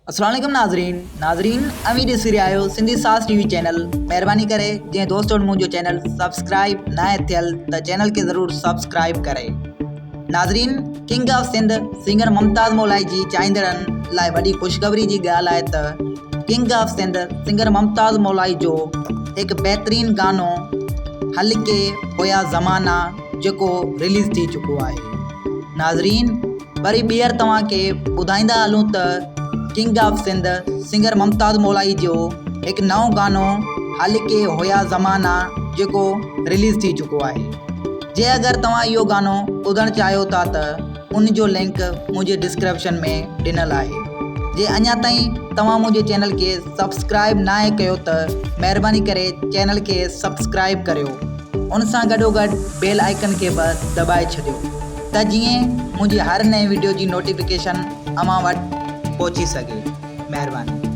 السلام عليڪم ناظرين ناظرين اوهين ڏسي رهيا آهيو سنڌي ساز ٽي وي چينل مهرباني ڪري جنهن دوست وٽ منهنجو چينل سبسڪرائب ناهي ٿيل ته چينل کي ضرور سبسڪرائب ڪري ناظرين king of Sindh singer Mumtaz Molai جي چاهيندڙن لاء وڏي خوشخبري جي ڳالهه آهي ته king of Sindh singer Mumtaz Molai جو هڪ بهترين گانو هلڪي هيا زمانا جيڪو رليز ٿي چڪو آهي ناظرين وري ٻيهر توهان کي ٻڌائيندا هلون ته king of Sindh singer Mumtaz Molai جو هڪ نئون گانو هلڪي هيا زمانا جيڪو رليز ٿي چڪو آهي جي اگر توهان اهو گانو ٻڌڻ چاهيو ٿا ته ان جو لنڪ منهنجي ڊسڪرپشن ۾ ڏنل آهي جي اڃا تائين توهان منهنجي چينل کي سبسڪرائب ناهي ڪيو ته مهرباني ڪري چينل کي سبسڪرائب ڪريو ان سان گڏوگڏ بيل آئيڪن کي به دٻائي ڇڏيو ته جيئن منهنجي هر نئين وڊيو جي نوٽيفڪيشن اوهان وٽ پهچي سگهي. مهرباني.